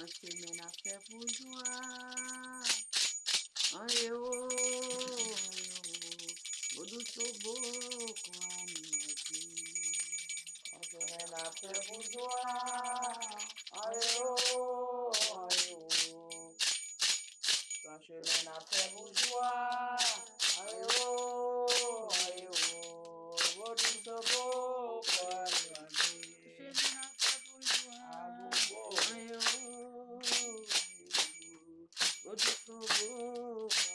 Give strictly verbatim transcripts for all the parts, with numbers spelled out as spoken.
Nan chemen n ap fè pou jwa. An e o, an e o, vodou sobo, kwa nwaze. Nan chemen n ap fè pou jwa. An e o, an e o. Nan chemen n ap fè pou jwa. An e o, an e o, vodou sobo, kwa nwaze. Chemen n ap fè pou jwa. Agogo. An e o, an e o, vodou sobo, kwa nwaze.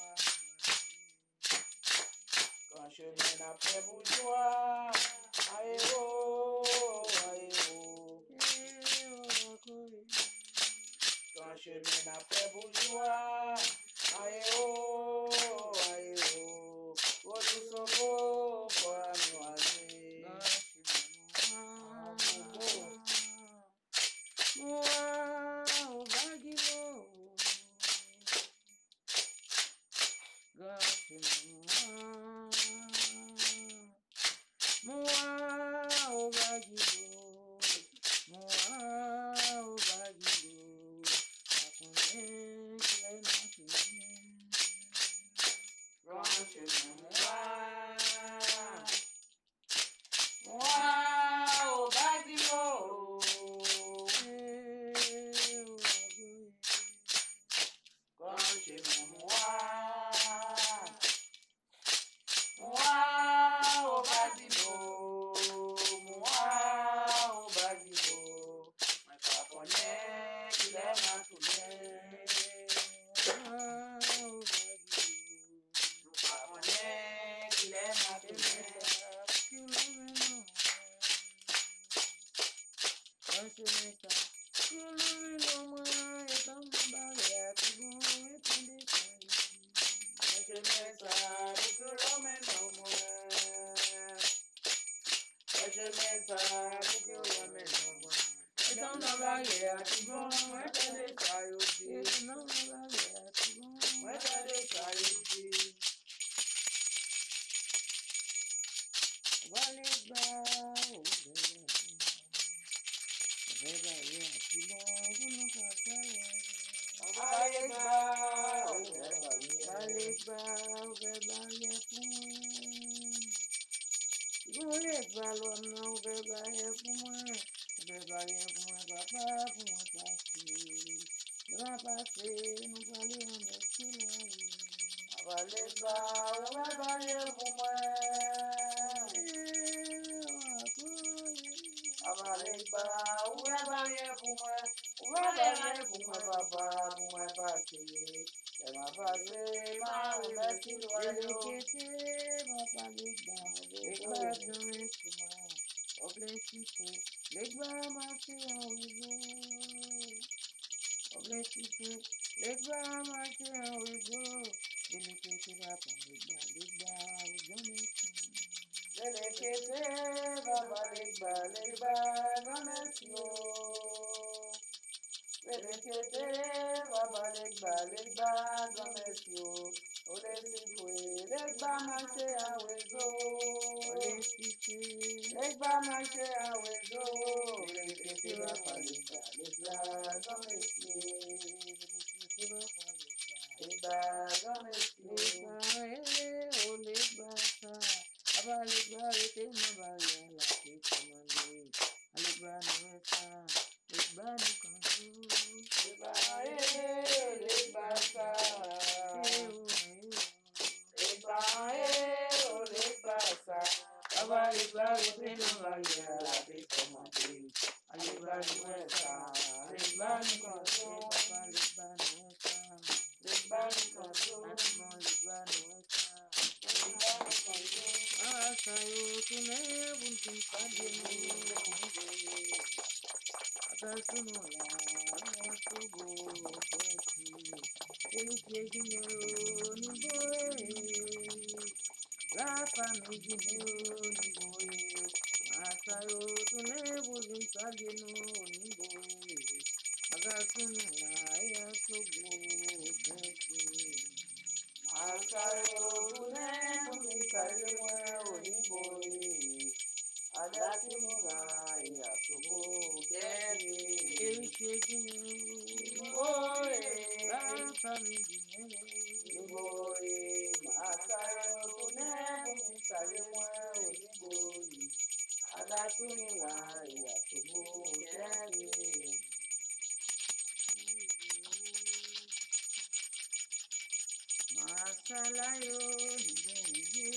Gran chemen n ap fè pou jwa. Aye o, aye o. Gran chemen n ap fè pou jwa. Aye o, aye o. Vodou sobo, kwa nwaze. Agogo. Mwa, o bagilo. Gran chemen mwa. Mwa, o bagilo. Mwa, o bagilo. Pa konnen kilè n ap tounen. Gran chemen mwa. Mwa, o bagilo. Gran chemen mwa. Mwa, o bagilo. Mwa, o bagilo. Mwen pa konnen kilè m a tounen. Mwa, o bagilo. Nou pa konnen kilè n a tounen. Nan chemen sa, pou louvri non mwen, etan m nan baryè a, pi bon, mwen tande sa yo di. Nan chemen sa, pou louvri non mwen. Nan chemen sa, pou louvri non mwen. Etan m nan baryè a, pi bon, mwen tande sa yo di. Etan m nan baryè a, pi bon, mwen tande sa yo di. Vale ba, ouvè baryè. Ouvè baryè a, pi bon, pou nou pase alèz. Vale ba, ouvè baryè. Vale ba, ouvè baryè pou mwen. Vale ba, lwa m nan, ouvè baryè pou mwen. Ouvè baryè pou mwen, papa, pou mwen pase. Lè m a pase, nou prale anmèsi lwa yo. Vale ba, ouvè baryè pou mwen. Vale ba, ouvè baryè pou mwen. Ouvè baryè pou mwen, papa, pou mwen pase. Lè m a pase, m a remèsye lwa yo. Lekete, papa, Legba, Legba, janm sou mwen. Wè plen siksè, Legba mache an rezo. Wè plen siksè, Legba mache an rezo. Lekete, papa, Legba, Legba, ou janm sou mwen. Lekete, papa, Legba, Legba, granmèsi o. Lekete, papa, Legba, Legba, granmèsi o. Ole sikwe, Legba mache an rezo. Ole sikwe, Legba mache an rezo. Lekete, papa, Legba, Legba, granmèsi o. Lekete, papa, Legba, Legba, granmèsi o. Legba, e, o Legba sa. Papa, Legba rete nan baryè la, te kòmande. Legba nou wè sa. Legba nou kanpe. Legba, e, Legba sa. E, o, e, o. Legba, e, o, Legba sa. Papa, Legba rete nan baryè la, te kòmande. Legba nou wè sa. Legba nou kanpe. Papa, Legba nou wè sa. Legba nou kanpe. Atibon, Legba nou wè sa. An sa yo tounen pou n fin salye nou. Atasou nou la, Atasou bo, pèsi. Eritye Ginen yo, ni voye. Lafanmi Ginen yo, ni voye. An sa yo tounen pou vin salye nou, ni voye. Atasou nou la, Atasou bo, pèsi. Malsa yo tounen pou vin salye mwen, o ni voye. Atasou nou la, Atasou bo, pèsi. Matye Ginen, Niboye, lafanmi Ginen, Niboye, masa yo tounen pou vin salye mwen, o Niboye, Agasou, Miray, Asobo, Kèti. Masala yo, nou gen je.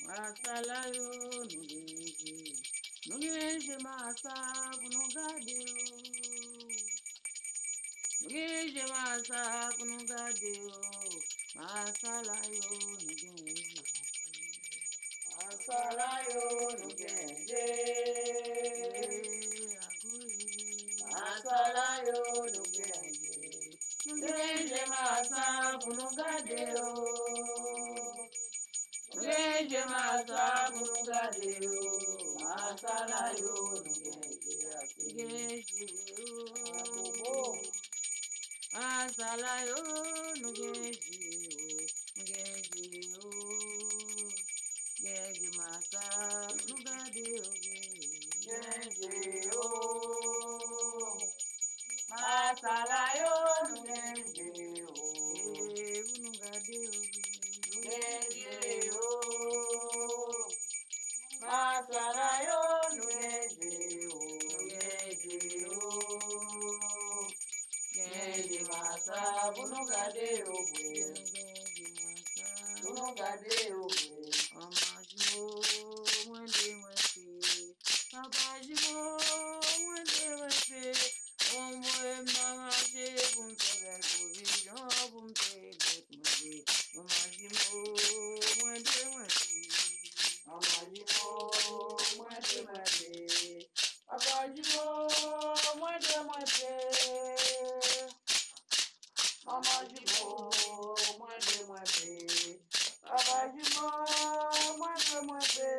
Masala yo, nou gen je. Nou gen je masa pou nou gade yo. Nou gen je masa pou nou gade yo. Masala yo, nou gen je. Masala yo, nou gen je. Masala yo, nou gen je. Nou gen je masa pou nou gade yo. Nou gen je masa pou nou gade yo. Masala yo, nou gen je ase. Gen je yo. Masala yo, nou gen je yo. Nou gen je yo. Gen je masa pou nou gade yo. Gen je yo. Masala yo, nou gen je yo. Pou nou gade yo. Nou gen je yo. Masala yo, nou gen je yo. Nou gen je yo. Gen je masa pou nou gade yo vre. Pou nou gade yo vre. Manman jimo, mwen de mwen se. Papa jimo, mwen de mwen se. Mwen mwen mwen mache pou m fè bèl pwovizyon pou m peye dèt mwen de. Manman jimo, mwen de mwen se. Manman jimo, mwen de mwen se. Papa jimo, mwen de mwen se. Manman jimo, mwen de mwen se. Papa jimo, mwen de mwen se.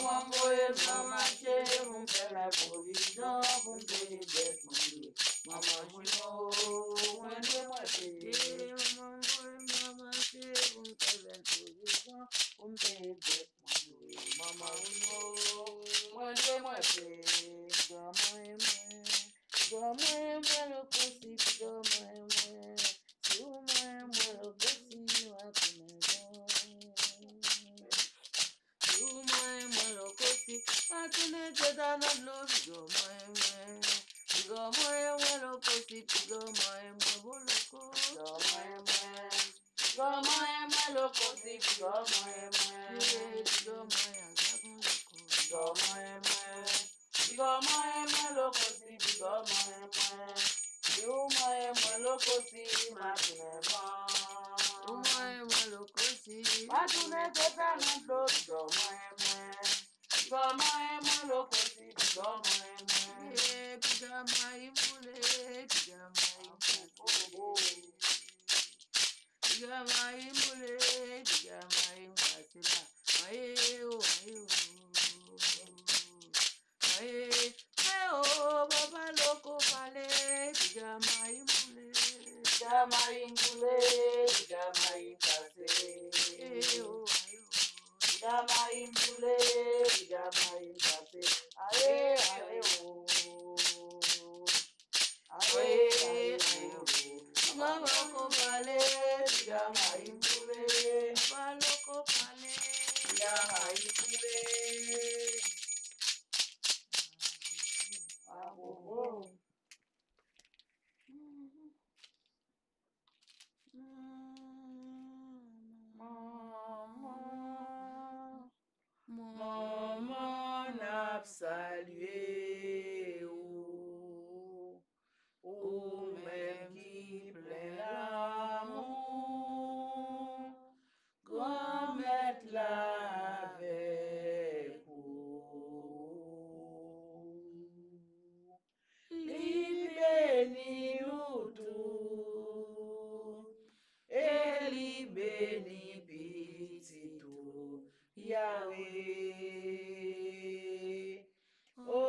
Manman voye m nan mache pou m fè la pwovizyon pou m peye dèt mwen dwe. Manman jimo, mwen de mwen se. Manman voye m nan mache pou m fè bèl pwovizyon pou m peye dèt mwen dwe. Manman jimo, mwen de mwen se. Piga mwen mwen. Piga mwen mwen loko si piga mwen mwen. Si ou mwen mwen loko si ou a tounen bon. Piga mwen mwen loko si a tounen teta nan dlo. Piga mwen mwen. Piga mwen mwen loko si piga mwen mwen bon loko. Piga mwen mwen. Piga mwen mwen loko si piga mwen mwen. Piga mwen a gason loko. Piga mwen mwen. Piga mwen mwen loko si piga mwen mwen. Si ou mwen mwen loko si ma tounen bon. Ou mwen mwen loko si ma tounen teta nan dlo. Piga mwen mwen. Piga mwen mwen loko si piga mwen mwen. Piga mayi m boule, piga mayi m boule. Piga mayi m boule, piga mayi m pase la. Aye o, aye o. Aye, aye o, papa loko pale, piga mayi m boule. Piga mayi m boule, piga mayi m pase. Aye o, aye o. Piga mayi m boule, piga mayi m pase. Aye, aye o. Aye, aye, aye, o. Mwen poko pale, piga mayi m boule. Mwen poko pale, piga mayi m boule. Agogo. Manman. Manman, n ap salye ou, ou menm ki plen lanmou, Granmèt la avèk ou. Li beni ou tou, e li beni pitit ou, Yawe. O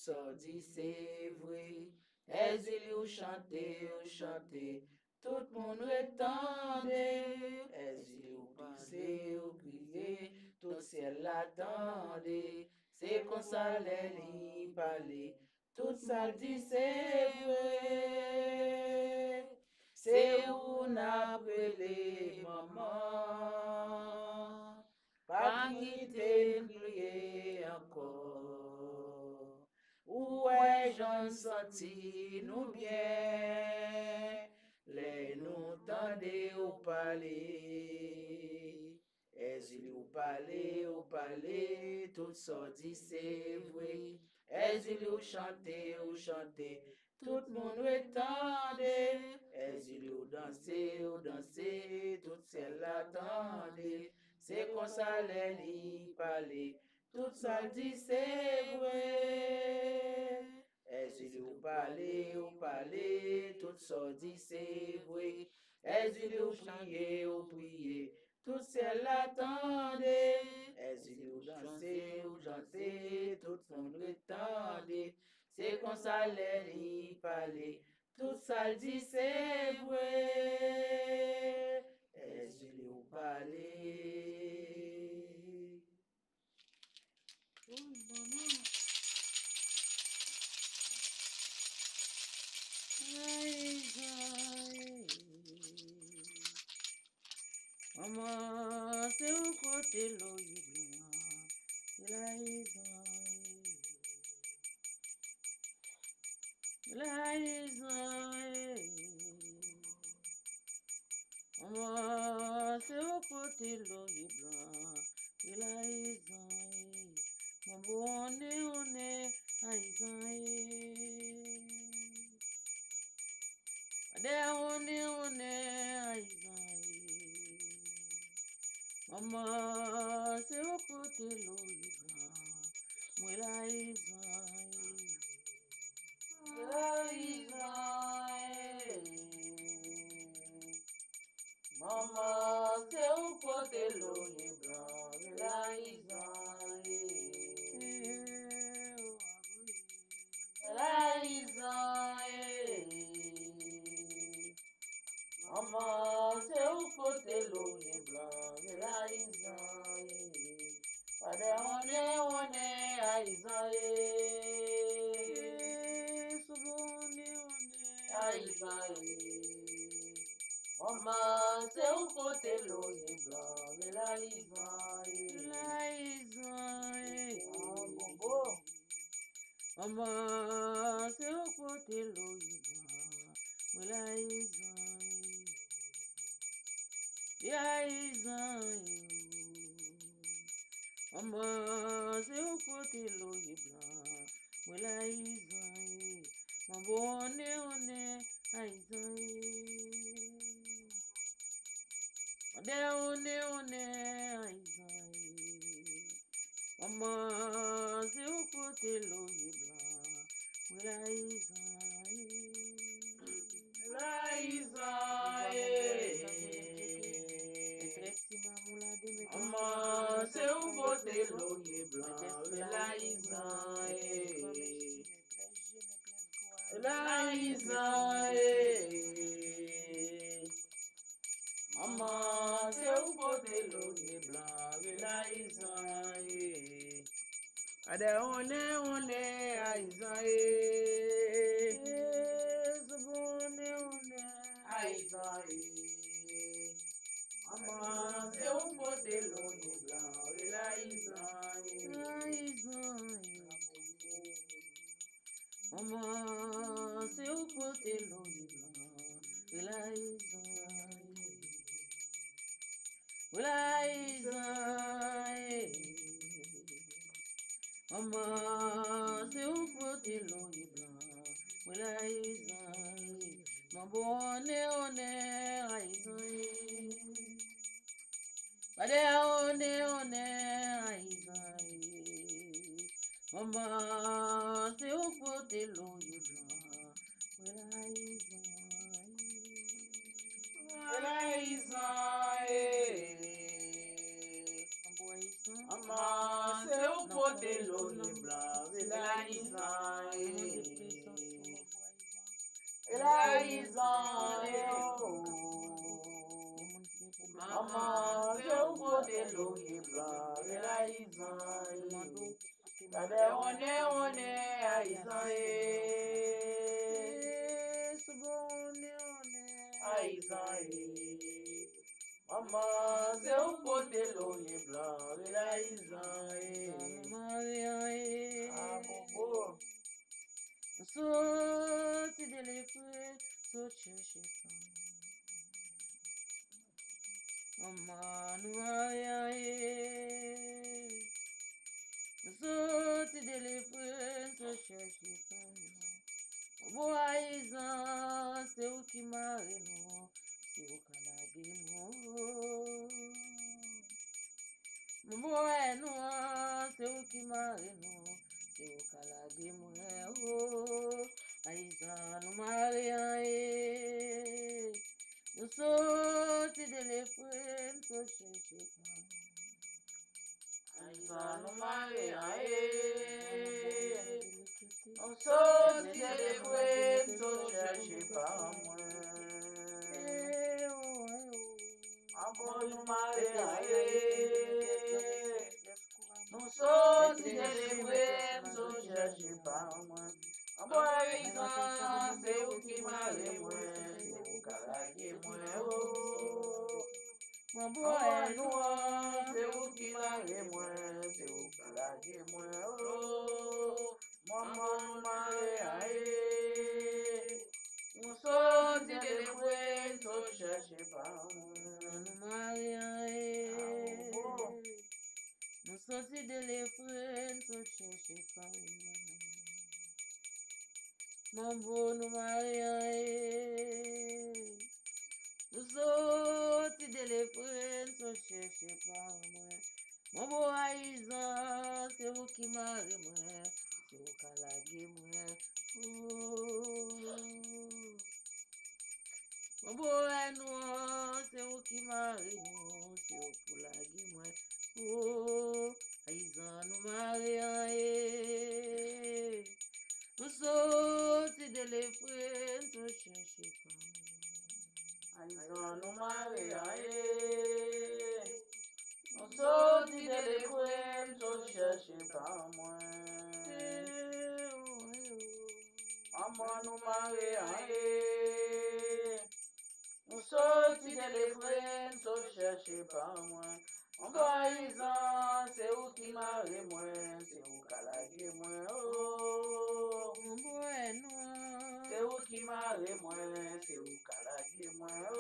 sa w di se vre. Èzili ou chante, ou chante, tout moun ret tande. Èzili ou pase, ou kriye, tout syèl la tande. Se konsa lè li pale, tout sa l di se vre. Se ou n ap rele manman. Pa kite n kriye ankò. Ou wè jan n santi nou byen lè nou tande w pale. Èzili ou pale, ou pale, tout sa w di se vre. Èzili ou chante, ou chante, tout moun ret tande. Èzili ou danse, ou danse, tout syèl la tande. Se konsa lè li pale, tout sa l di se vre. Èzili ou pale, ou pale, tout sa w di se vre. Èzili ou priye, ou priye, tout syèl la tande. Èzili ou danse, ou chante, tout moun ret tande. Se konsa lè li pale, tout sa l di se vre. Èzili ou pale. Ooh, manman. Ay, ay. Manman, se ou pote loyè blan. Ay, ay. Ay, ay. Manman, se ou pote loyè blan. Ay, ay. Manman, one, one, ay, ay. Adè, one, one, ay, ay. Manman, se ou pote loyè blan. Mwen la, ay, ay. Ay, ay. Manman, se ou pote loyè blan. Ay, ay. Ay, ay. Manman, se ou pote loyè blan, ayizan ye. Padè one, one, ayizan ye. Soubo one, one, ayizan ye. Manman, se ou pote loyè blan, ayizan ye. Ayizan ye. An bonbo. Manman, se ou pote loyè blan, mwen la ayizan ye. Ayizan ye. Manman, se ou pote loyè blan, mwen la ayizan ye. Manbo one, one, ayizan ye. Padè one, one, ayizan ye. Manman, se ou pote loyè blan, mwen la ayizan ye. La ayizan ye. Manman, se ou pote loyè blan, mwen la ayizan ye. La ayizan ye. Manman, se ou pote loyè blan, ayizan ye. Padè one, one, ayizan ye. Soubo one, one, ayizan ye. Manman, se ou pote loyè blan, ayizan ye. Ayizan ye. Manman, se ou pote loyè blan, ayizan ye. Ayizan ye. Manman, se ou pote loyè blan, ayizan ye. Manbo one, one, ayizan ye. Padè one, one, ayizan ye. Manman, se ou pote loyè blan, mwen la ayizan ye. Mwen la ayizan ye. Manman, se ou pote loyè blan, mwen la ayizan Lorye blan, rele Ayizan ye. Gade wonnen, wonnen, Ayizan ye. Ayizan ye. Manman, se ou pote lorye blan, rele Ayizan ye. Ah, bobo. M soti de lefre, sot chèche fanm. Manman, nou marye, anyen. M soti de lefre, m sot chèche fanm. Manbo Ayizan, se ou ki mare nou, se ou ka lage nou. Manbo nou an, se ou ki mare nou, se ou ka lage mwen, o. Ayizan, nou mare, anyen. Nou soti de lefre, n sot chèche fanm. Ayizan, nou mare, anyen. Nou soti de lefre, n sot chèche fanm mwen. Manbo, nou mare, anyen. Nou soti de lefre, n sot chèche fanm mwen. Manbo Ayizan, se ou ki mare mwen, se ou ka lage mwen, o. Manbo nou an, se ou ki mare mwen, se ou ka lage mwen, o. Manbo nou mare, anyen. Nou soti de lefre, n sot chèche fanm mwen. Nou mare, anyen. Nou soti de lefre, n sot chèche fanm mwen. Manbo nou mare, anyen. Nou soti de lefre, n sot chèche fanm mwen. Manbo Ayizan, se ou ki mare mwen, se ou ka lage mwen, o. Manbo nou an, se ou ki mare nou, se ou pou lage mwen, o. Ayizan, nou mare, anyen. Nou soti de lefre, n sot chèche fanm. Ayizan, nou mare, anyen. Nou soti de lefre, n sot chèche fanm mwen. Manbo nou mare, anyen. Nou soti de lefre, n sot chèche fanm mwen. Manbo Ayizan, se ou ki mare mwen, se ou ka lage mwen, o. Manbo nou an, se ou ki mare mwen, se ou ka lage mwen, o.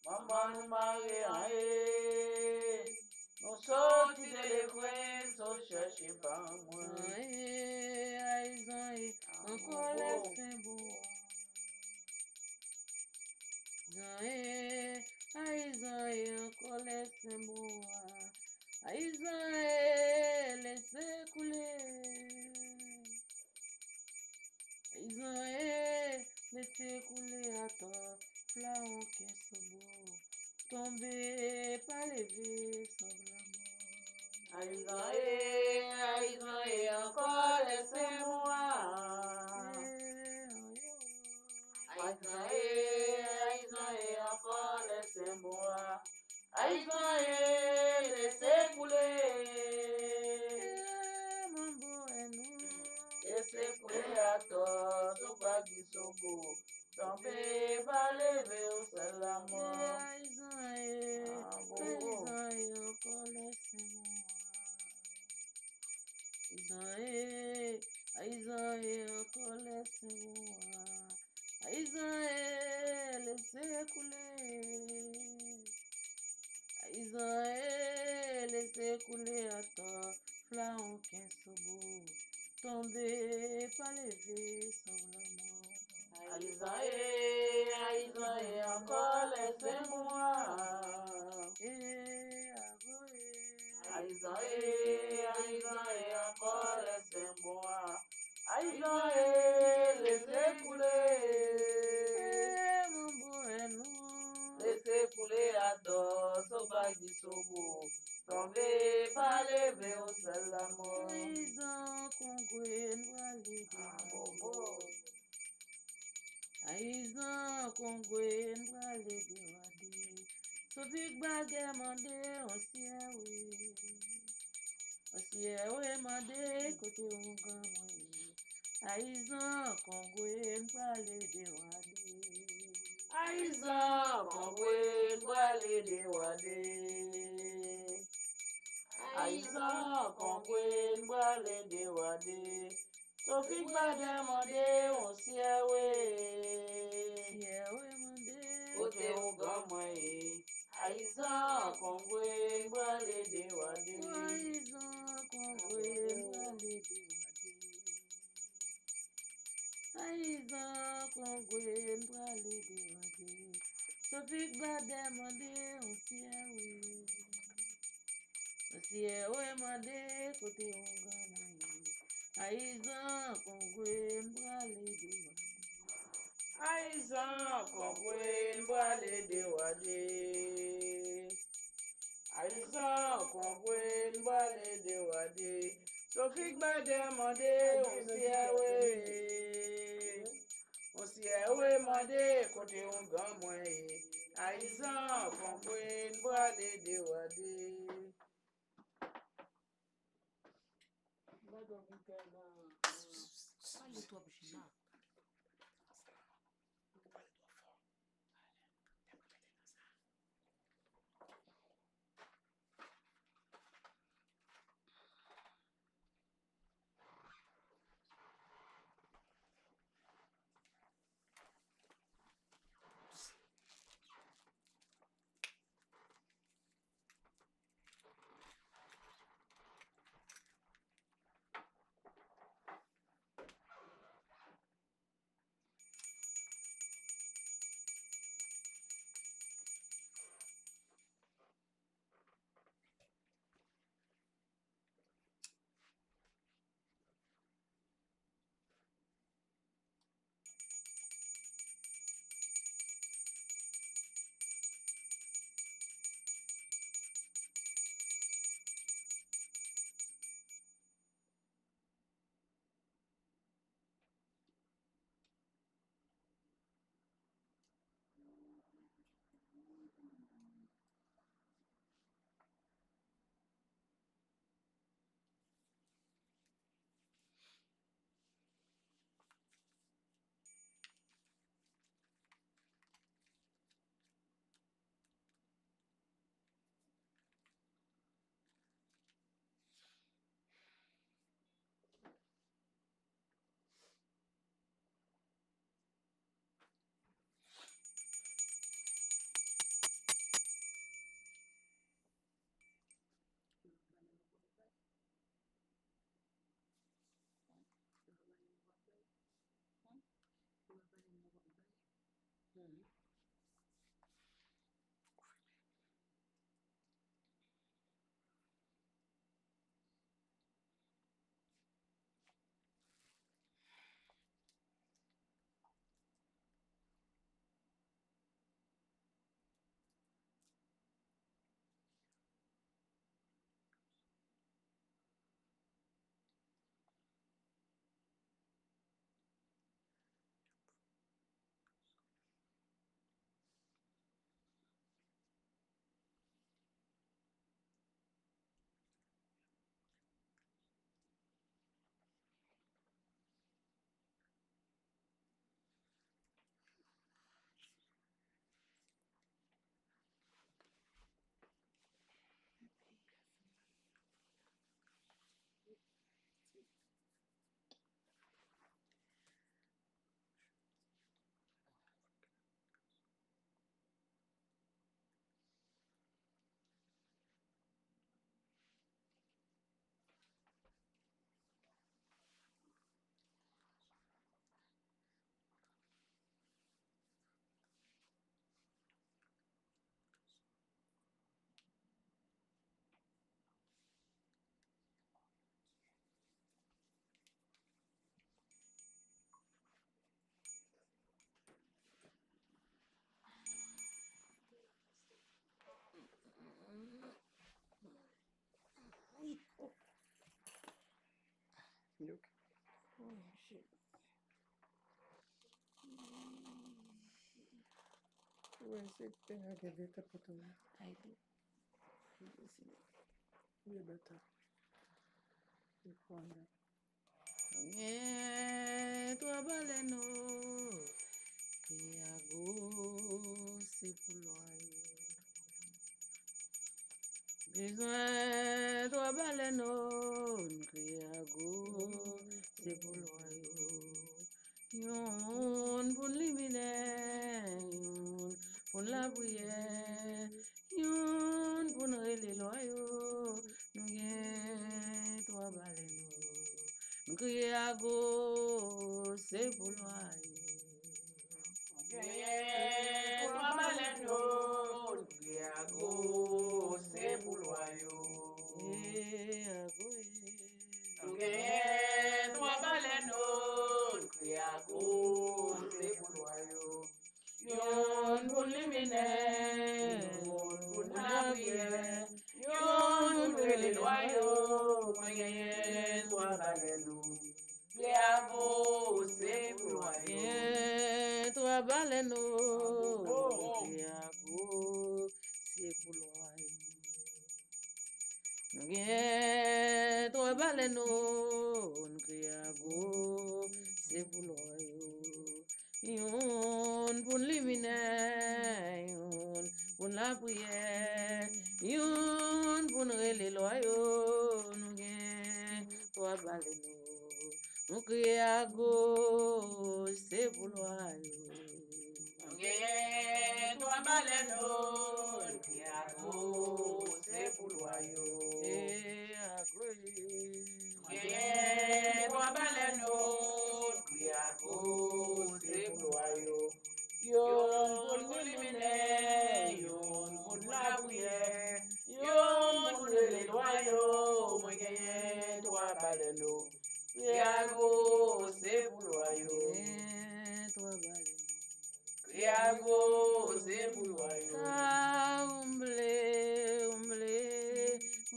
Manbo nou mare, anyen. Nou soti de lefre, n sot chèche fanm mwen. Anyen, Ayizan ye, ankò lè senbo a. Ayizan ye, Ayizan ye, ankò lè senbo a. Ayizan ye, lese koule. Ayizan ye, lese koule atò, flawon kensobo. Tonbe pa leve, sòv lanmò. Ayizan ye, Ayizan ye, ankò lè senbo a. Ayizan ye, Ayizan ye, ankò lè senbo a. Ayizan ye, lese koule. Manbo nou. Lese koule atò, sou pa ki sobo. Tonbe pa leve, o sèl lanmò. Ayizan ye, Ayizan ye, ankò lè senbo a. Ayizan ye, Ayizan ye, ankò lè senbo a. Ayizan ye, lese koule. Ayizan ye, lese koule atò, flawon kensobo. Tonbe pa leve, sòv lanmò. Ayizan ye, Ayizan ye, ankò lè senbo a. Ayizan ye, Ayizan ye, ankò lè senbo a. Ayizan ye, lese koule. Manbo nou. Lese koule atò, sou pa ki sobo. Tonbe pa leve, o sèl lanmò. Ayizan kongwe, n prale dewade. Ayizan kongwe, n prale dewade. Sou Big Bagè mande yon Kote ougan mwen ye? Ayizan, kongwe, m prale dewade. Ayizan, kongwe, m prale dewade. Ayizan, kongwe, m prale dewade. Sofik Badè mande yon syèwe. Syèwe mande. Kote ougan mwen ye? Ayizan, kongwe, m prale dewade. Ayizan, kongwe, m prale dewade. Ayizan, kongwe, m prale dewade. Sofik Badè mande yon syèwe. Yon syèwe mande kote ougan mwen ye. Ayizan, kongwe, m prale dewade. Ayizan, kongwe, m prale dewade. Ayizan, kongwe, m prale dewade. Sofik Badè mande yon syèwe. Yon syèwe mande kote ougan mwen ye. Ayizan, kongwe, m prale dewade. Pale twòp, Jina. Look. Oh, shit. Wè, se te a gen beta poto. Ay, di. Di beta. Di kwanda. Gen twa balèn o, Kriye Agwo se pou lwa yo. Bezwen twa balèn o, Kriye Agwo se pou lwa yo. Youn pou n liminè, youn pou n lapriyè, youn pou n rele lwa yo. Nou gen twa balèn o, Kriye Agwo se pou lwa yo. Gen twa balèn o, Kriye Agwo se pou lwa yo. Kriye Agwo, eh. Nou gen twa balèn o, Kriye Agwo se pou lwa yo. Youn pou n liminè, youn pou n lapriyè, youn pou n rele lwa yo. Mwen genyen twa balèn o, Kriye Agwo se pou lwa yo. Gen twa balèn o, Kriye Agwo se pou lwa yo. Nou gen twa balèn o, Kriye Agwo se pou lwa yo. Youn pou n liminè, youn pou n lapriyè, youn pou n rele lwa yo. Nou gen twa balèn o, nou Kriye Agwo se pou lwa yo. Nou gen twa balèn o, Kriye Agwo se pou lwa yo. Kriye Agwo, eh. Gen twa balèn o, Kriye Agwo se pou lwa yo. Youn pou n liminè, youn pou n lapriyè, youn pou n rele lwa yo. Mwen genyen twa balèn o, Kriye Agwo se pou lwa yo. Gen twa balèn o, Kriye Agwo se pou lwa yo. Ka omble, omble,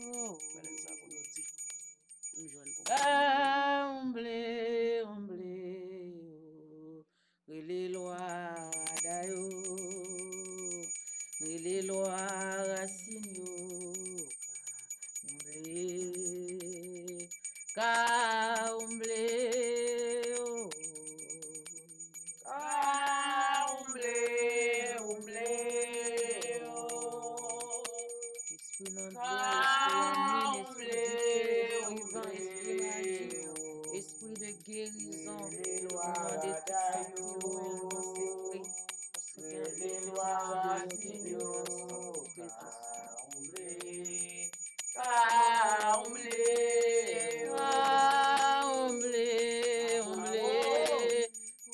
oh. Balèn sa pou nou di. M jwenn pou ka omble, omble, oh. Rele lwa rada yo, rele lwa rasin yo. Ka omble, ka omble, oh. Ka omble, omble, oh. Espri nan dlo, espri nan lwil, espri nan dife, espri de gerizon, nou mande tout sa ki reyèlman sekre. Paske gen anpil ki deyò, san prezans. Ka omble, ka omble, omble,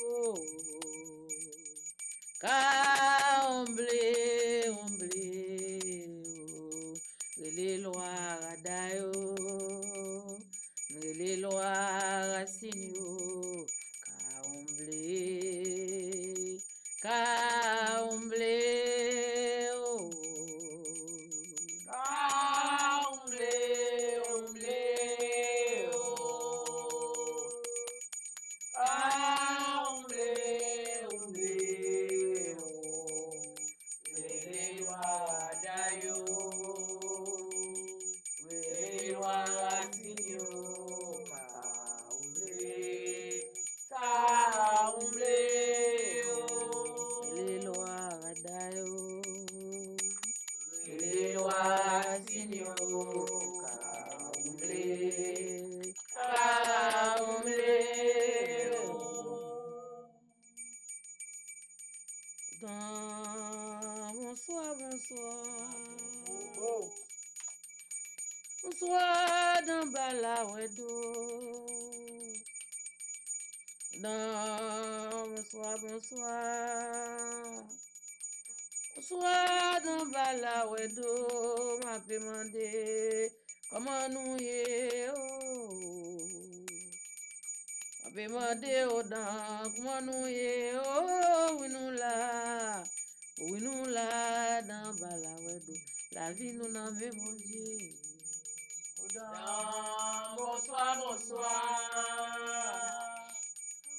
oh. Ka omble, omble, oh. Rele lwa rada yo, rele lwa rasin yo. Ka omble, ka omble, oh. Ka omble, omble, oh. Ka omble, omble, oh. Rele lwa rada yo, rele lwa rasin yo. Ka omble, ka omble, oh. Rele lwa rada yo, rele lwa rasin yo. Ka omble, ka omble, oh. Dan, bonswa, bonswa. Bonswa, dan Balawèdo. Dan, bonswa, bonswa. Bonswa, dan Balawèdo, m ape mande kòman nou ye, oh. M ape mande, oh, dan, kòman nou ye, oh, wi nou la, wi nou la, dan Balawèdo, lavi nou nan men Bondye. Odan, bonswa, bonswa.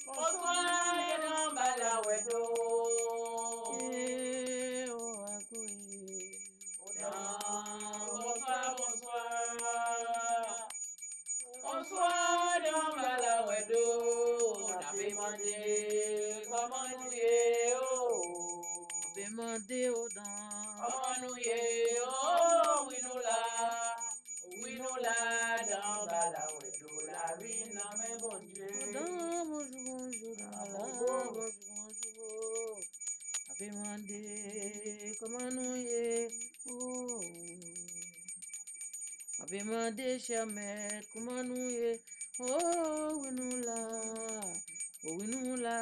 Bonswa, dan Balawèdo. Eh, oh, akoye. Odan, bonswa, bonswa. Bonswa, dan Balawèdo. Ape mande, chè mèt, kouman nou ye? O wi, nou la. O wi, nou la,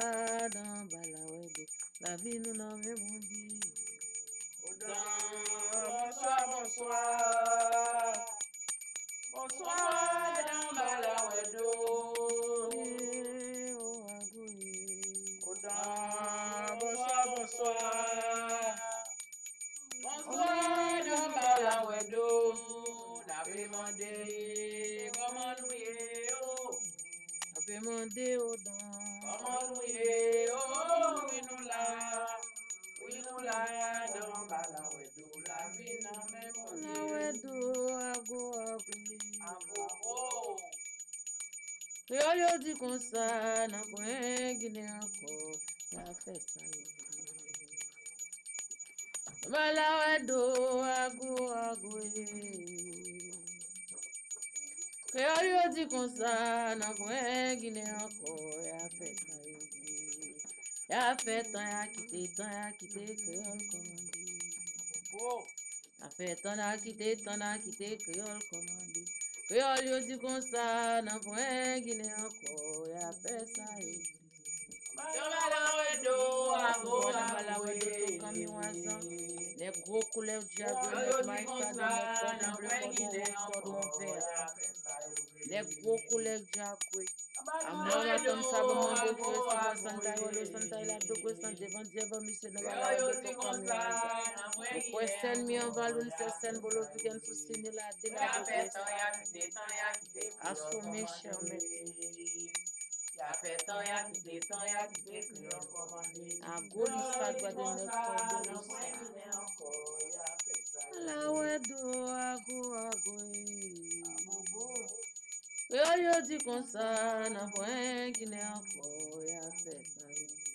dan anba lawèdo. Lavi nou nan men Bondye. Odan, bonswa, bonswa. Bonswa, dan anba lawèdo. Odan, bonswa, bonswa. Bonswa, dan anba lawèdo. N ape mande, kòman nou ye, o? N ape mande, Odan. Kòman nou ye, o? Wi, nou la. Wi, nou la, dan anba lawèdo. Lavi nan men Bondye. Lawèdo, ago, ago. Ago, o. Kreyòl yo di konsa, nan pwen Ginen ankò, y a fè sa yo vle. Anba lawèdo, ago, ago, e. Kreyòl yo di konsa, nan pwen Ginen ankò, y a fè sa yo vle. Y a fè tan, y a kite tan, y a kite kreyòl kòmande. Y a fè tan, y a kite tan, y a kite kreyòl kòmande. Kreyòl yo di konsa, nan pwen Ginen ankò, y a fè sa yo vle. Anba lawèdo, ago, ago, e. Nèg gwo koulè djagwe, nèg mayfado, nèg kòdon ble, kòdon wòz, kòdon vè. Nèg gwo koulè djagwe. Amò matann sa bon manbo ki resevwa santa yo, lo santa y la do kwe san devan Dye, van misye nan bala yo do to kòm yo. Ou kwè sèn mi an valoun se sèn bolo vigen sou sini la de la do kwe san. Asome chè mèt. Y a fè tan, y a kite tan, y a kite kreyòl kòmande. Ago li sa gwa de nèg kòdon li sa. Lawèdo, ago, ago, e. Kreyòl yo di konsa, nan pwen Ginen ankò, y a fè sa yo vle.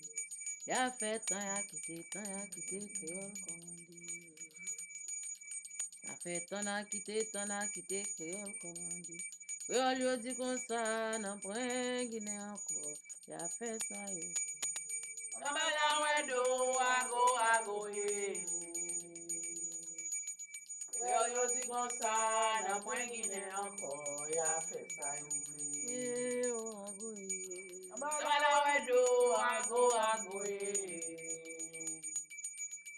Y a fè tan, y a kite tan, y a kite kreyòl kòmande. Y a fè tan, y a kite tan, y a kite kreyòl kòmande. Kreyòl yo di konsa, nan pwen Ginen ankò, y a fè sa yo vle. Anba lawèdo, ago, ago, e. Kreyòl yo di konsa, nan pwen Ginen ankò, y a fè sa yo vle. Anba lawèdo, ago, ago, e.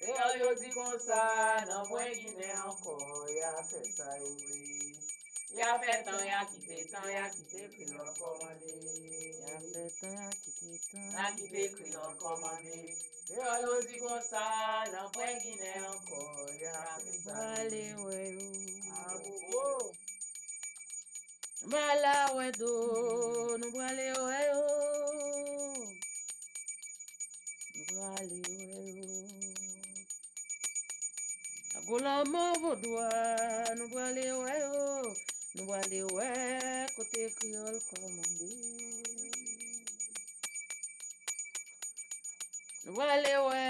Kreyòl yo di konsa, nan pwen Ginen ankò, y a fè sa yo vle. Y a fè tan, y a kite tan, y a kite kreyòl kòmande. Y a fè tan, y a kite tan. Y a kite kreyòl kòmande. Kreyòl yo di konsa, nan pwen Ginen ankò, y a fè sa yo vle. Prale wè yo. Agogo. Anba lawèdo, nou prale wè yo. Nou prale wè yo. Ago lanmò vodou a, nou prale wè yo. Nou prale wè kote kreyòl kòmande. Nou prale wè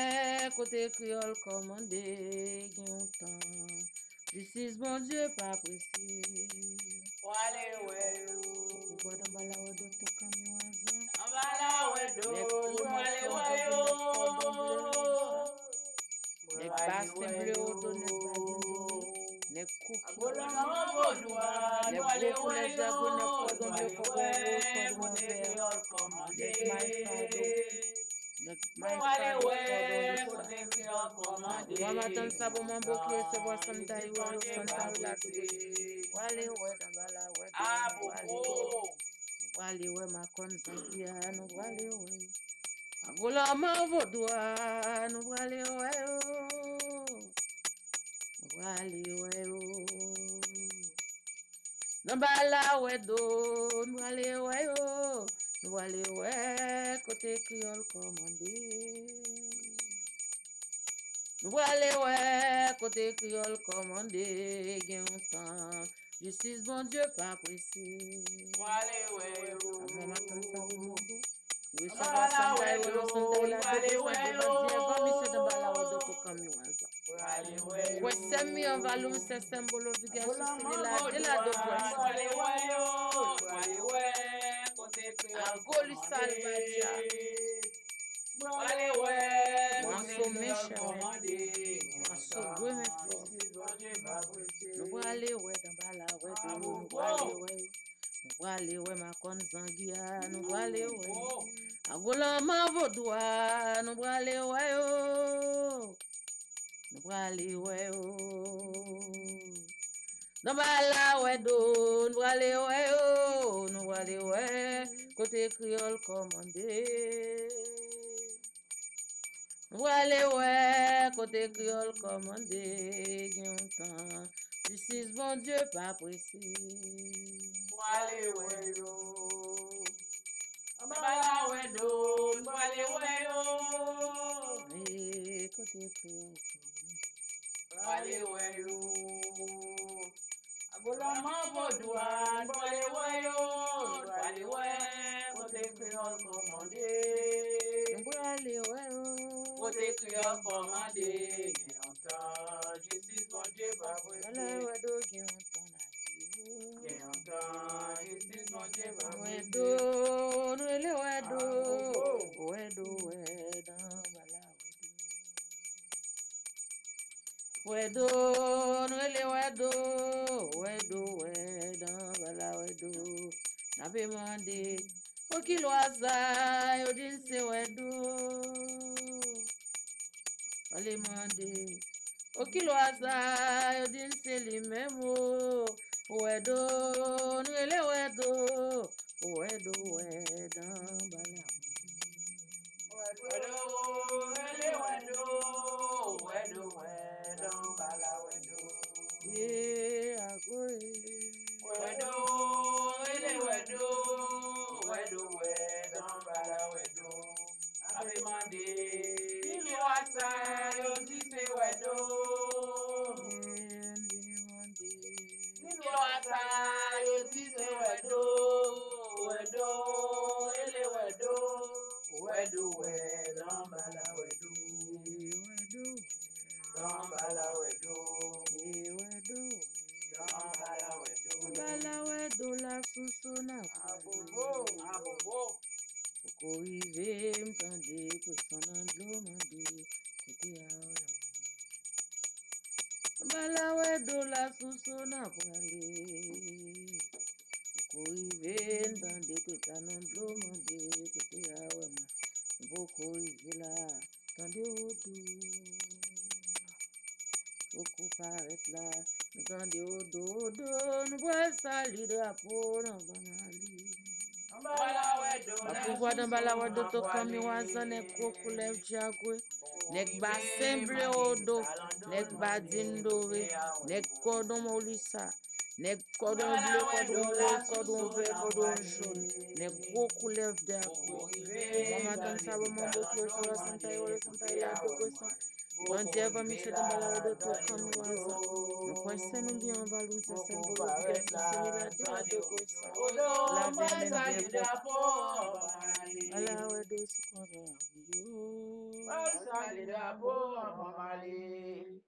kote kreyòl kòmande gen yon tan. Jistis Bondye pa prese. Prale wè yo. Ou gòd anba lawèdo to kanmi wazan. Anba lawèdo, nou prale wè yo. Nèg basen ble odo, nèg badin dore, nèg koki, nèg gwo koulè jago, nèg kòdon ble, kòdon wòz, kòdon vè, nèg mayfado, nèg mayfado, kòdon de sa. Wa matann sa bon manbo ki resevwa santa yo, alo santa yo la tou. Prale wè anba lawèdo, prale wè. Nou prale wè makòn zanbi a, nou prale wè yo. Ago lanmò vodou a, nou prale wè yo. Nou prale wè yo. Anba lawèdo, nou prale wè yo. Nou prale wè kote kreyòl kòmande. Nou prale wè kote kreyòl kòmande gen yon tan. Jistis Bondye pa prese. Prale wè yo. Amò matann sa bon manbo. Yo resevwa santa yo, yo santa yo la de sa devan Dye, van misye anba lawèdo to kanmi wazan. Kwè sèm mi an valoun, sè sèm bolo vigè sou sini la de la do kwè sa. Ago li salvadya. Mwaso men chè mèt. Mwaso gwe men fò. Nou prale wè anba la. Wè tou, nou prale wè yo. Nou prale wè makòn zangi a, nou prale wè yo. Agolanman vodou a, nou prale wè yo. Nou prale wè yo. Nan bala wè do, nou prale wè yo. Nou prale wè kote kreyòl kòmande. Nou prale wè kote kreyòl kòmande. Gen yon tan jistis Bondye pa prese. Prale wè yo. Anba lawèdo, n prale wè yo. E kote kreyòl kòmande. Prale wè yo. Agolanman vodou a, n prale wè yo. N prale wè kote kreyòl kòmande. N prale wè yo. Kote kreyòl kòmande. Gen yon tan jistis Bondye pa prese. Anba lawèdo, gen yon tan la. Gen yon tan jistis Bondye pa prese. Wèdo, nou rele wèdo. Wèdo, wèd, anba lawèdo. Wèdo, nou rele wèdo. Wèdo, wèd, anba lawèdo. N ape mande, o ki lwa sa yo di n se wèdo? Ale mande, o ki lwa sa yo di n se li menm o? Wèdo, nou rele wèdo. Wèdo, wèd, anba lawèdo. Wèdo, rele wèdo. Wèdo, wèd, anba lawèdo. Ye agoye. Wèdo, rele wèdo. Wèdo, wèd, anba lawèdo. Ape mande, ki lwa sa yo di se wèdo? Vin mande. Ki lwa sa yo di se wèdo? Wèdo, rele wèdo. Wèdo, wèd, anba lawèdo. Wèdo, wèd, anba lawèdo. Wèdo, wèd, anba lawèdo. Anba lawèdo la sou Sona. Abobo, abobo. Poko rive, m tande pweson nan dlo mande kote a wè mwen. Anba lawèdo la sou Sona prale. Poko rive, m tande teta nan dlo mande kote a wè mwen. M poko rive la, tande odo. Poko parèt la, nou tande odo, odo, nou pral sali drapo nan Van Mali. Anba lawèdo. Anba pouvwa d anba lawèdo, Tokan Miwazan, nèg gwo koulèv djagwe, nèg basen ble odo, nèg badin dore, nèg kòdon molisa, nèg kòdon ble, kòdon woz, kòdon vè, kòdon jòn, nèg gwo koulèv djagwe. Mama tann sa, bon, manbo, kyo, sora, santa, yole, santa, ila, dogo, san. Bondye, van Michel, anba lawèdo, Tokan Miwazan. Nou kwè sè nou byen anba l, nou se sèl bolo, bigèt, sou similatè, a dogo, san. Lavè menm byen pwòp. Anba lawèdo, sou kòdon yo. Pral sali drapo an Van Mali.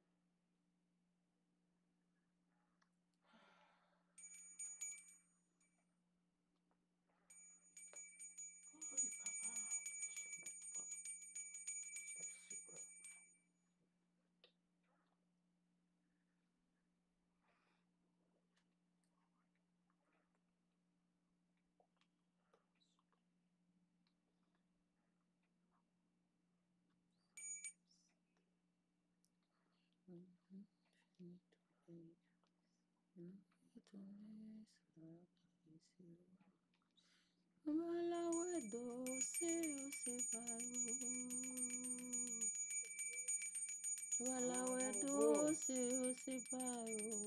Oy, papa. Fini tou peyi a. N ap retounen sa ki se yo. Anba lawèdo, se yo, se pa yo. Anba lawèdo, se yo, se pa yo.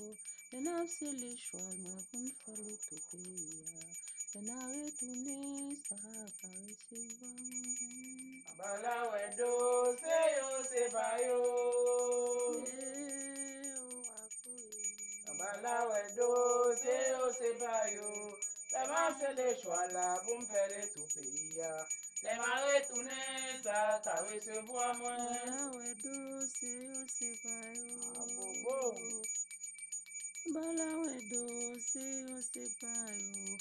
Lè n ap sele chwal mwen pou n fè le tou peyi a. Lè n a retounen, sa ka resevwa mwen. Anba lawèdo, se yo, se pa yo. Ye, o, agoye. Anba lawèdo, se yo, se pa yo. Lè m a sele chwal la pou m fè le tou peyi a. Lè m a retounen, sa ka resevwa mwen. Anba lawèdo, se yo, se pa yo. Abobo. Anba lawèdo, se yo, se pa yo.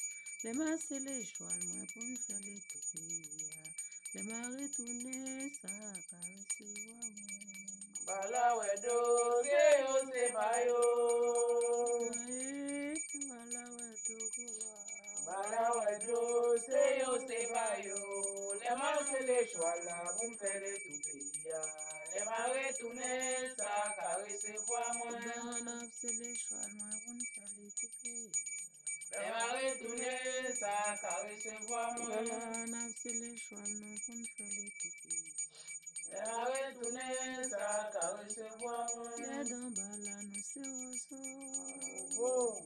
Lè m a sele chwal mwen pou m fè le tou peyi a. Lè m a retounen, sa ka resevwa mwen. Anba lawèdo, se yo, se pa yo. Ye, Yo, se yo, se pa yo. Lè m al sele chwal la pou m fè le tou peyi a. Lè m al retounen, sa ka resevwa mwen. Pandan n ap sele chwal mwen pou n fè le tou peyi a. Lè m al retounen, sa ka resevwa mwen. Pandan n ap sele chwal nou pou n fè le tou peyi a. Lè m al retounen, sa ka resevwa mwen. Pyè dan bal la, nou se wozo. Oh.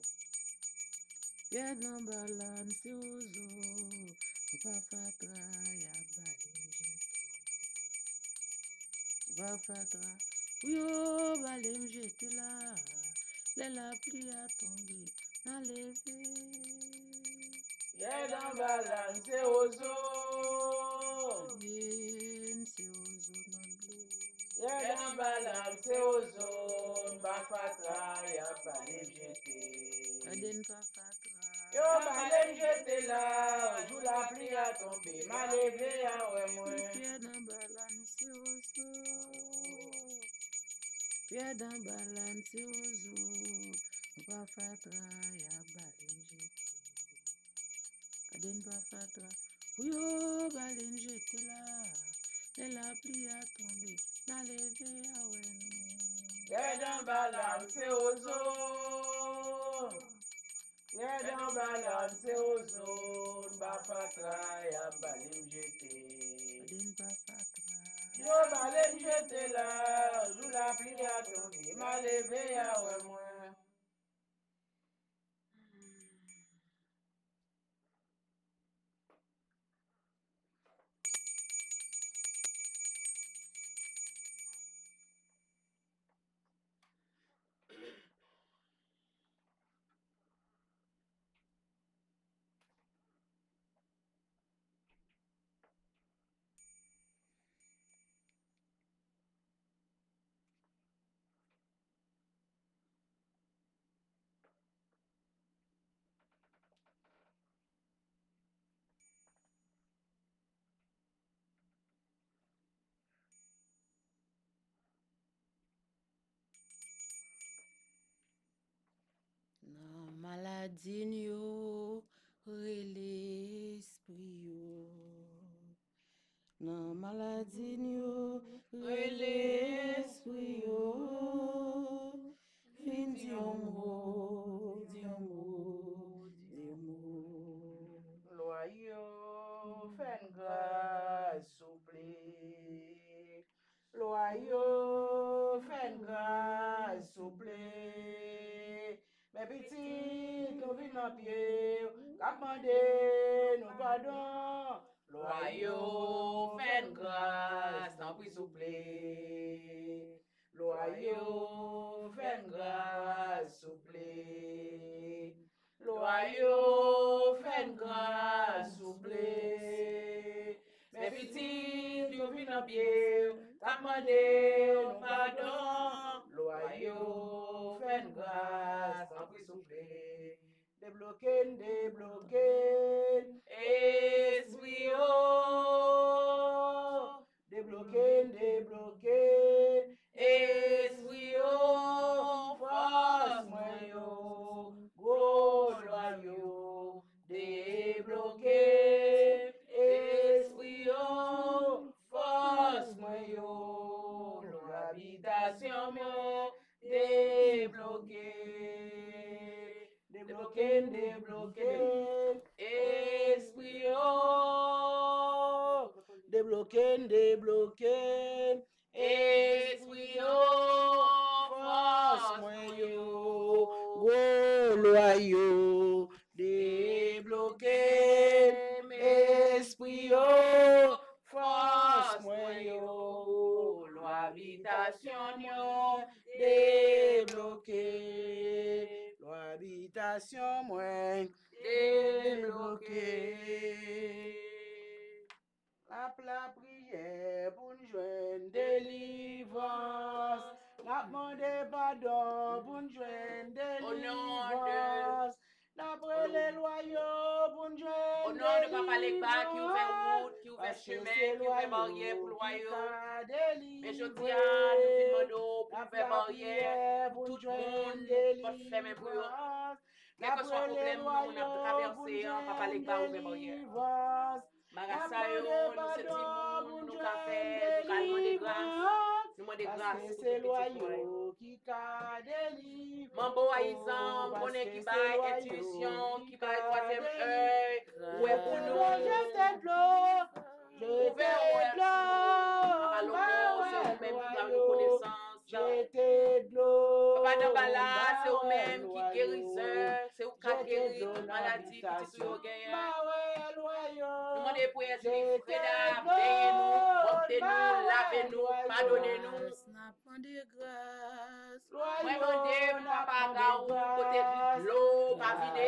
Pyè dan bal la, n se wozo. Nou pa fatra, y ap bale m jete. Nou pa fatra, pou yo bale m jete la. Lè lapli a tonbe, n a leve. Pyè dan bal la, n se wozo. Ye, n se wozo nan dlo. Pyè dan bal la, n se wozo. N pa fatra, y ap bale m jete. Tande, n pa fatra. Yo bale m jete la, jou lapli a tonbe, m a leve a wè mwen. Pyè dan bal la, n se wozo. Pyè dan bal la, n se wozo. Nou pa fatra, y ap bale n jete. Tande, n pa fatra, pou yo bale n jete la. Lè lapli a tonbe, n a leve a wè nou. Pyè dan bal la, n se wozo. Pyè dan bal la, n se wozo. N pa fatra, y ap bale m jete. Tande, n pa fatra. Yo bale m jete la, jou lapli a tonbe, m a leve a wè mwen. Nan maladi n yo rele espri yo. Nan maladi n yo rele espri yo. Vin di yon mo, di yon mo, di yon mo. Lwa yo, fè n gras, souple. Lwa yo, fè n gras, souple. Men pitit nou vin nan pye w, k ap mande nou padon. Lwa yo, fè n gras, tanpri, souple. Lwa yo, fè n gras, souple. Lwa yo, fè n gras, souple. Men pitit yo vin nan pye w, k ap mande nou padon. Lwa yo, fè n gras, tanpri, souple. Debloke n, debloke n, espri yo. Debloke n, debloke n, espri yo, fòs mwen yo, gwo lwa yo. Debloke n, espri yo, fòs mwen yo, lwa abitasyon mwen, debloke. Debloke n, debloke n, espri yo. Debloke n, debloke n, espri yo. Fòs mwen yo, gwo lwa yo. Debloke n, espri yo. Fòs mwen yo, lwa abitasyon yo, debloke. Lwa abitasyon mwen, debloke. N ap lapriyè pou n jwenn delivrans. N ap mande padon pou n jwenn delivrans. N ap rele lwa yo pou n jwenn delivrans. O non de Papa Legba ki ouvè wout, ki ouvè chemen, ki ouvè baryè pou lwa yo. Men jodi a, nou vin mande w pou ouvè baryè pou tout moun ki pot fèmen pou yo. Kèlkeswa pwoblèm nou moun ap travèse an, Papa Legba ouvè baryè. Marasa yo, nou se timoun, nou ka fè, nou ka mande gras. Nou mande gras pou tout pitit nou yo. Manbo Ayizan, m konnen ki bay entiyisyon, ki bay twazyèm èy, ou wè pou nou. Ouvè, ouvè. Papa Loko, se ou menm ki ka rekonesans. Papa Danbala, se ou menm ki gerizè, se ou ka geri tout maladi pitit ou yo genyen. Nou mande pou Èzli Freda benyen nou, pwòpte nou, lave nou, padone nou. Mwen mande pou Papa Gaou, kote dlo pa vide,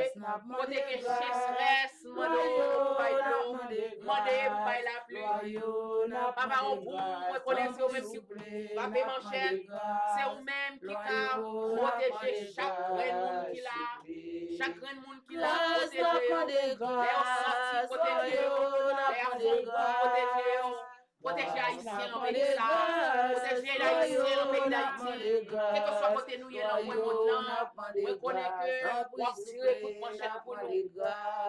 kote gen sechrès, mande w pou bay dlo, mande pou bay lapli. Papa Ogou, mwen konnen se ou menm ki frape manchèt, se ou menm ki ka pwoteje chak grenn moun ki la, chak grenn moun ki la, pwoteje yo, lè yo sòti, pwoteje yo, lè y ap fon, pwoteje yo. Pwoteje Ayisyen nan peyi sa a. Pwoteje Ayisyen nan peyi Dayiti. Kèlkeswa kote nou ye nan kwen mond lan, mwen konnen ke w ap tire kout manchèt pou nou.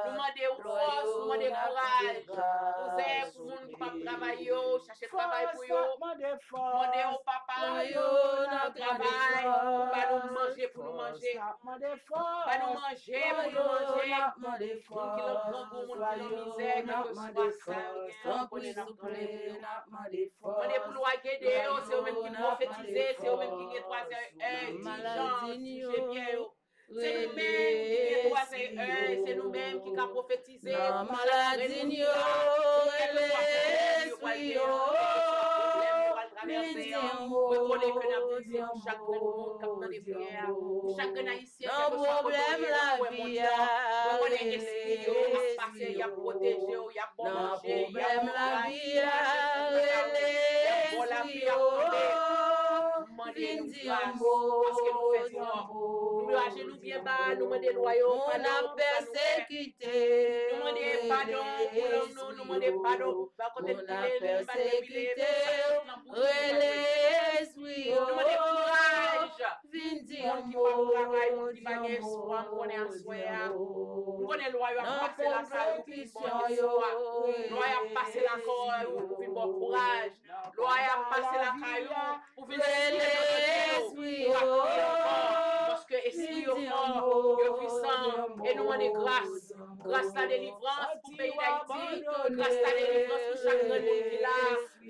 Nou mande w fòs, nou mande kouraj. Kouzen, pou moun ki p ap travay yo, chache travay pou yo. Mande w, Papa, pou travay, pou ba nou manje pou nou manje. Ba nou manje pou nou manje. Moun ki nan grangou, moun ki nan mizè, kèlkeswa sa yo gen, mwen konnen n ap mande pou yo. Mande pou lwa Gede yo, se yo menm ki pwofetize, se yo menm ki gen twazyèm èy, ti jan, ti jebyen yo. Se nou menm ki gen twazyèm èy, se nou menm ki ka pwofetize pou chak grenn moun ki la, pou kèlkeswa pwoblèm yo pral genyen, kèlkeswa pwoblèm yo pral travèse an. Mwen konnen ke n ap priye pou chak grenn moun k ap tande priyè a, pou chak grenn Ayisyen, kèlkeswa kote w ye nan kwen mond lan, mwen konnen espri yo ap pase, y ap pwoteje w, y ap ba w manje, y ap ba w kouraj, y ap ba w lapli, y ap tonbe. M mande nou gras, paske nou fè twòp. Nou ajenou byen ba, nou mande lwa yo padon pou sa nou fè. Nou mande padon pou nanm nou, nou mande padon ba kote n pile, nou pa dwe pile, men sa ki nan bouch nou, nou pa dwe di. Nou mande kouraj. Moun ki p ap travay, moun ki pa gen espwa, m konnen aswè a, m konnen lwa yo ap pase lakay ou pou vin ba w espwa. Lwa yo ap pase lakay ou pou vin ba w kouraj. Lwa yo ap pase lakay ou pou vin siye nan dode yo, pou pa kanpe ankò. Paske espri yo fò, yo pwisan, e nou mande gras. Gras la delivrans pou peyi Dayiti. Gras la delivrans pou chak grenn moun ki la.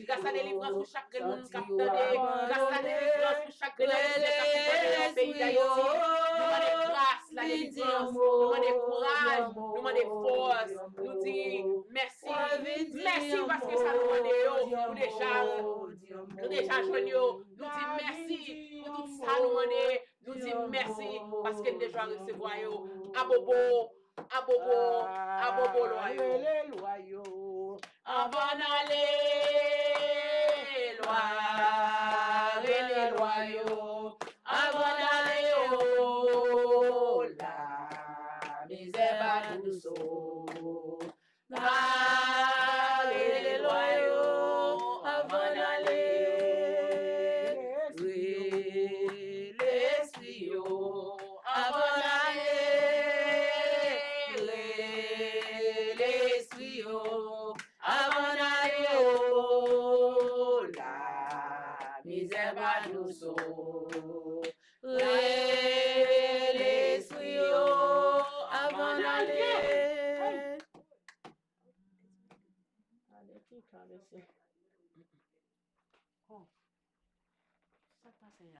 Gras la delivrans pou chak grenn moun k ap tande. Gras la delivrans pou chak grenn Ayisyen k ap viv nan peyi Dayiti. Nou mande gras la delivrans. Nou mande kouraj. Nou mande fòs. Nou di mèsi. Mèsi paske sa nou mande yo, nou deja, nou deja jwenn yo. Nou di mèsi pou tout sa nou mande. Nou di mèsi paske n deja resevwa yo. Abobo, abobo, abobo lwa yo. Rele lwa yo. Anvan n ale, lwa, rele lwa yo. Anvan n ale, o, la mizè pa dous, o. N a rele lwa yo anvan n ale. Rele lespri yo anvan n ale. Rele lespri yo anvan n ale, o, la mizè pa dous, o. Rele lespri yo anvan n ale. Gade ki travèse. Oh. Sa k pase a?